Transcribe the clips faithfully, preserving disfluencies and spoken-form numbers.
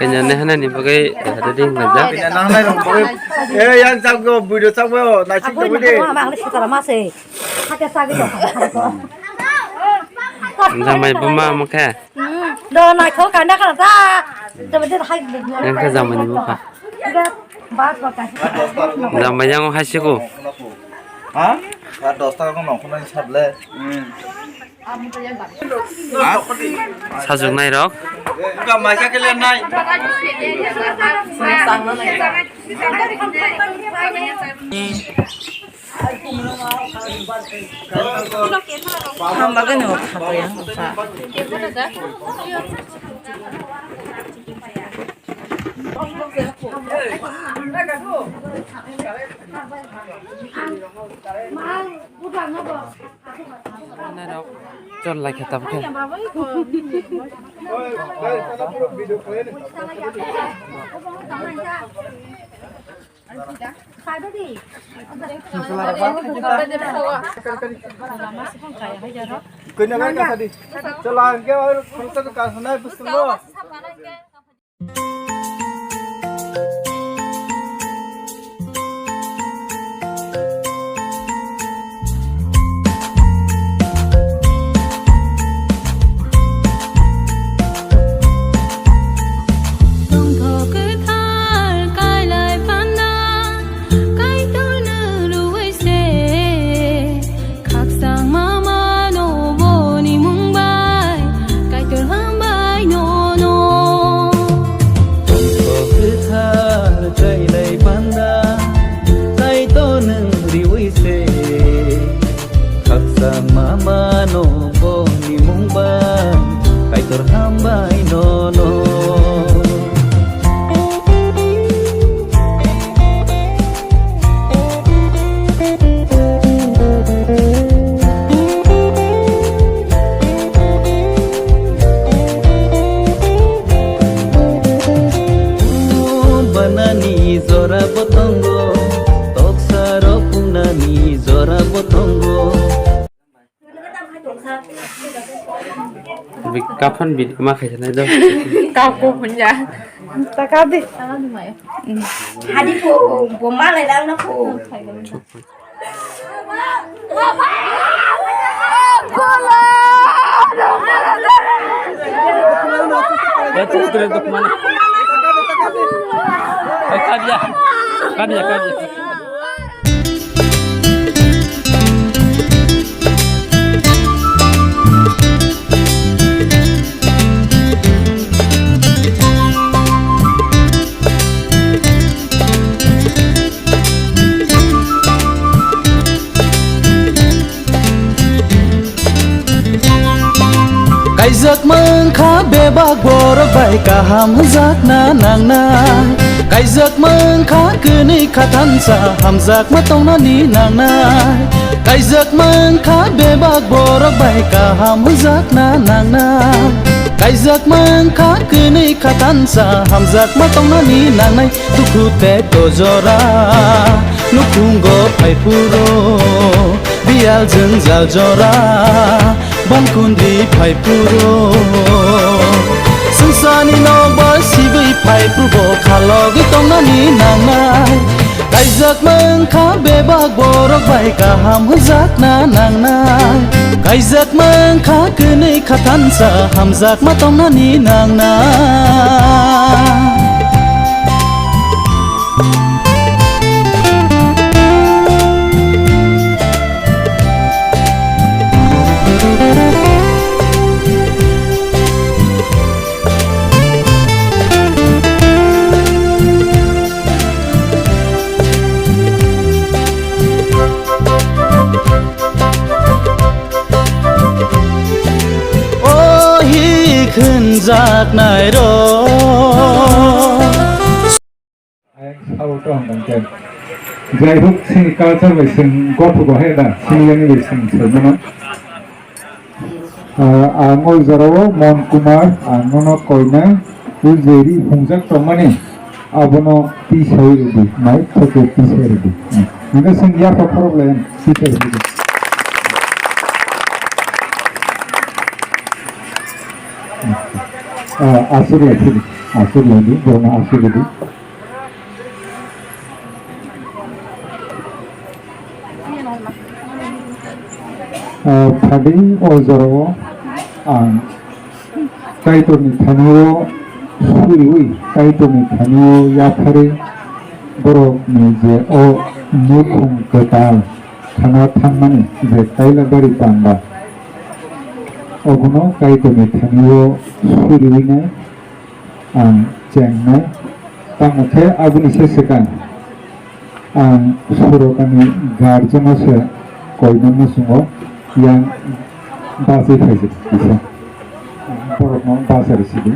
Kanya ne hana ni bagai ready hwngjak. Nang nai rong bagai. Eh, yang chak go, video chak go, nai chik go de. Jamai buma mokhe. Hmm, do nai kho kanda kala ta. Yang khe jamai ni bupha. Jamai yang hai siko. Ha? Ka dos taka ko nongkhornai sable. Sajwknai rok. Wngkha maikha khe lenai. Ang bagwi no khato yang sa. Chol lai khe tabukhe. Kanya kanya tadi. Chol lai khe khoroksa kha sanai bwskango. Tongthok kwthar kailai panda, Kaitorno rwui se. Khakchangma mano boni mung bai, Kaitor hambai nono. Tongthok kwthar kailai panda, Kaitor nwng riwi se. Khakchangma mano boni mung bai, Kaitor hambai nono. Banani jora bo tongo, toksa rok pungnani jora bo tongo. Bi-, kaphon bini ma khaisa nai do. Kap ko punya. Taka di. Hadi po, bomba lai lang na po. Betul, betul, itu kemana? Eh, kabya. Kabya, kabya. Kaijak mankha bebak borok bai kaham hwnjakna nangnai. Kaijak mankha kwnwi khathansa hamjakma tongnani nangnai. Kaijak mankha bebak borok bai kaham hwnjakna nangnai. Kaijak mankha kwnwi khathansa hamjakma tongnani nangnai. Dukhu tei tojora, nukhungo phai phuru, biyal jwngjal jora, bongkundri phai phuru. Swngcharni nokbar sibwi phai phuru bo khalogwi tongnani nangnai. Kaijak mankha bebak borok bai kaham hwnjakna nangnai. Kaijak mankha kwnwi khathansa hamjakma tongnani nangnai. Jaknai rok. Ayang sao to hwnka khe. Jai hok, chini culture bai chwng gothogo he da, chini yani bai chwng sai mano. Ah, ang o jorao Mon Kumar, ang nono koinai, o je ri hungjak tongmani, abono tisai rwdi, mai thoke tisai rwdi. Hingke chwng yapha khorok lai ang tisai rwdi. Ah, aswk lai phidi, aswk lai di, bono aswk di. Ah, phadi o jorao ang Kaitorni thani-o suriwi, Kaitorni thani-o yapharwi borokni je o nukhung kwtal khana thangmani je Kailabari panda, obono Kaitorni thani-o suriwinai ang chengnai. Tamo khe aboni se swkang ang Sorokani guardian-o se koina muchungo yang bachai phaijak kisa. Borokno bachai rw sidi.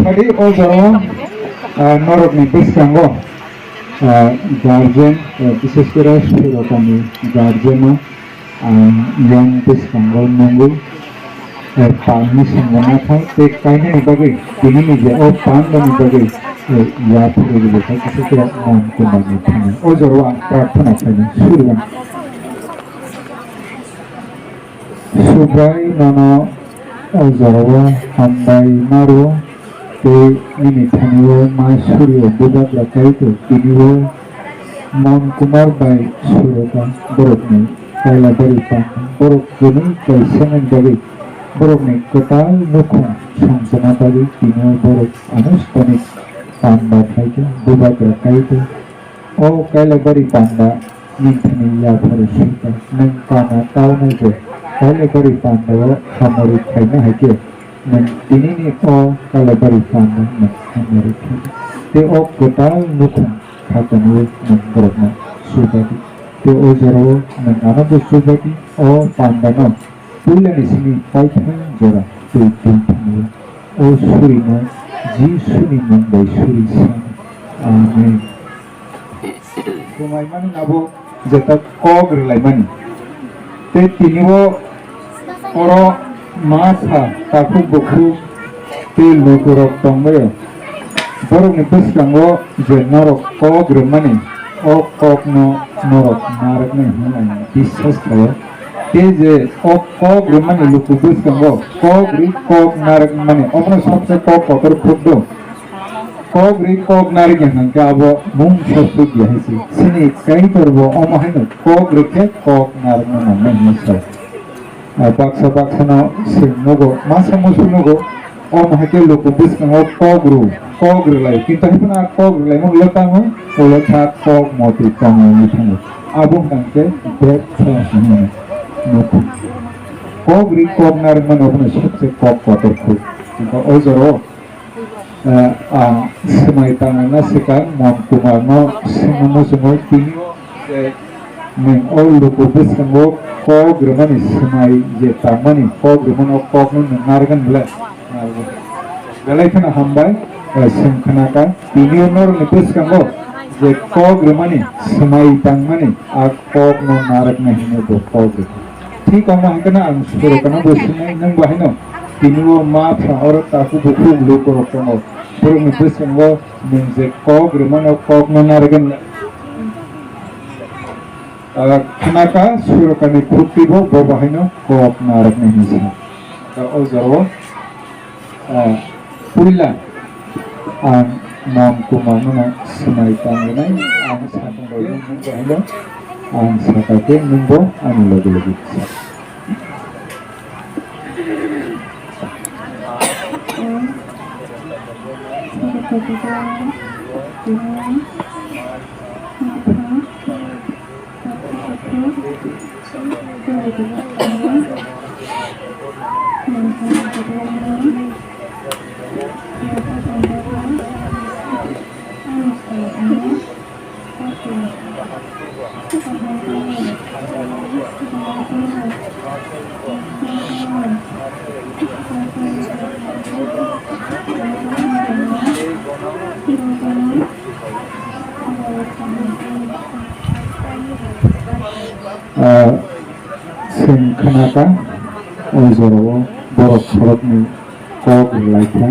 Phadi o jorao, ah, norokni bwskango, ah, guardian, ah, bises kore Sorokani guardian-o ang yang bwskango nungwi, eh, palni swngo nathai tei kainani bagwi, tinini je o pandani bagwi, eh, yapharwi rwkha kisa kisa Mon Kumarni thani. O jorao ang prarthana khlainai, suriwan. Subrai nono o jorao hambai maro. Tei nini thani-o ma suri-o bubagra Kaitor, tini-o Mon Kumar bai Suroka borokni Kailabari panda, borok kwnwi kaisa wngmani bagwi, borokni kwtal nukhung songchana bagwi, tini-o borok anustanik panda khaikha, bubagra Kaitor. O Kailabari panda nini thani yapharo sita, nwng kana taunai je Kailabari panda-o hamari khaina hai khe, nwng tinini o Kailabari panda nwng hamari khaina. Tei o kwtal nukhung khatani nwng borokno subadi. Tei o jorao nwng ano bo subadi, o pandano puilani simi paithak jora tei twi thangwi. O surino Jisuni mung bai suri sa. Amen. Swmaimani abo jeta kok rwlaimani. Tei tini-o oro masa takhuk bukhuk tei lukurok tongbaio. Borokni bwskango je norok kok rwmani, o kokno norok narwknai hwnwi ang biswas khlaio. Tei je o kok rwmani luku bwskango kok rwi kok narwkmani, omono sabse kok kotor phukdo. Kok rwi kok narwkya hwnkhe abo mungsa sukya hai se. Chini Kaitor bo omo haino kok rwkhe kok narwkna nangnai hwnwi sa. Ah, baksa baksano chwng nugo, masa musu nugo, omo hai khe luku bwskango kok rw, kok rwlai. Kintu hai phano a kok rwlaimung le tamo, ulo kha kok motwi tongwi thango. Abo hwnkhe bad friends hwnwi nugo. Kok rwi kok narwkmani obono sabse kok kotor kuk. Kintu o jorao Eh, ang swmai tangna swkang Mon Kumarno swngna muchungo tini je nwng o luku bwskango kok rwmani swmai je tangmani kok rwmani o kokno nwng narwknai belai? Narwknai. Belai kheno hambai, eh, swng khnakha. Tini o norokni bwskango je kok rwmani swmai tangmani a kokno narwknai hwnwi bo kok rwkha. Thik omo hai kheno ang Sorokano bo swngwi, nwng bo haino tini o ma pha oro takhuk bukhuk lukurok tongo. Borokni bwskango nwng je kok rwmano kokno narwknai. Ah, khnakha Sorokani khukti bo, bo bo haino kok narwknai hinwi sa. O jorao Ah, puila ang Mon Kumarno swmai tangrinai, ang sakha khe nwng bo haino, ang sakha khe nwng bo ani loge loge sa. Ah, chwng khnakha, o jorao borok khoroknwi kok rwlaikha.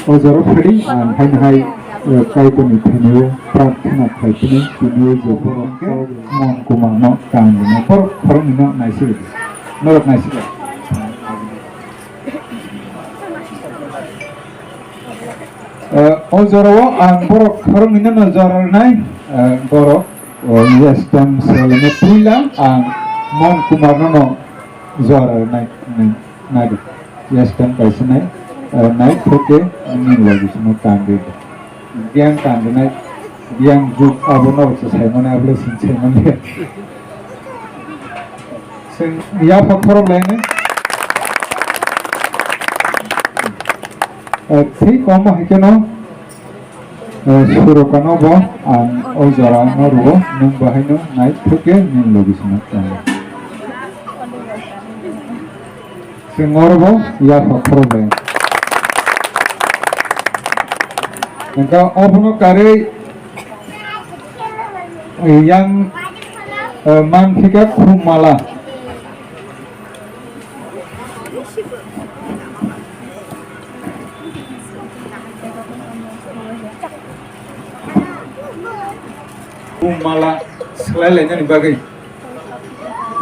O jorao phadi ang haino hai, eh, Kaitorni thani-o prarthana khlai phino, tini o je borok kok Mon Kumarno tang rwna borok khoroknwino naisik rwdi. Norok naisik rwdi. Eh, o jorao ang borok khoroknwino jora rwnai, eh, borok, o, yes, tang selengno puila ang Mon Kumarno no jora rwnai, nai, nai, yes, tang kaisa nai, eh, nai thoke nini logi sino tang de. Biyang tang de nai, biyang juk abo no se saimane abo le sin saimane. Chwng yapha khorok lainai. Eh, thik omo hai kheno, eh, surokano bo ang o jora no rwo, nwng bo haino naithok khe nini logi sino tongo. Chwng oro bo yapha khorok lainai. Hwnkhe obono karwi yang, eh, manthika khum mala. Khum mala swlai lainani bagwi,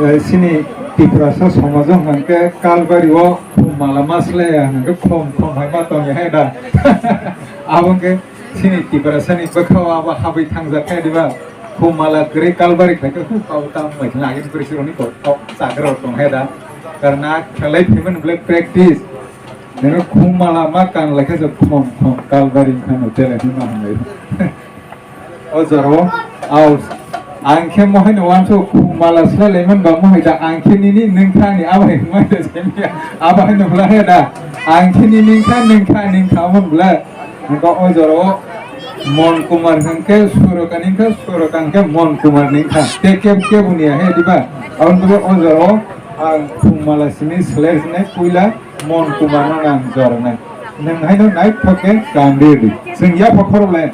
eh, chini Tiprasa somajo hwnkhe kalbari o khum mala ma swlaiya hwnkhe khum khum hai ma tongya hai da. Abo hwnkhe chini Tiprasani bwkhao abo habwi thangjak khe diba. Khum mala kwrwi kalbari khlaikhe hu kau tamo mai thangna agini bwrwi sirokni kok kok chagra rok tong hai da. Karna khlai phaimani belai practice. Nino khum mala ma kan laikha je khom khom kalbari wngkha no tele hima hamlai. O jorao au ang khe mohai no wanso khum mala swlai lai man ba mohai da ang khe nini nwng kha ni abai hwnmai da semi abai no bla he da ang khe nini nwng kha nwng kha nwng kha mon bla. Hwnkhe o jorao Mon Kumar hwnkhe Surokani hwnkhe Surokani hwnkhe Mon Kumar ni wngkha. Te kebo kebo ni ya he diba? Aboni bagwi o jorao ang khum mala simi swlai rwnai puila Mon Kumar no ang jornai. Nwng haino naithok khe kan rwdi. Chwng yapha khorok lai.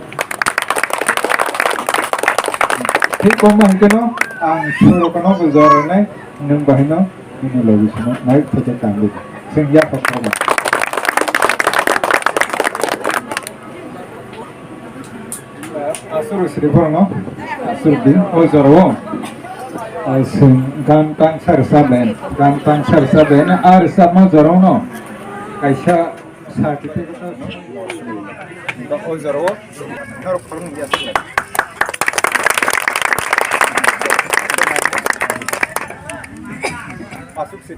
Thik omo hwnkhe no ang Surokano bo jornai. Nwng bo haino nini logi sino naithok khe kan rwdi. Chwng yapha khorok lai. Asur sri borno, asur din, o jorao. Asung gan tang sar saben, gan tang sar saben, ar samo jorao no. Kaisa certificate o jorao. Nor khorang ya. Asuk sri.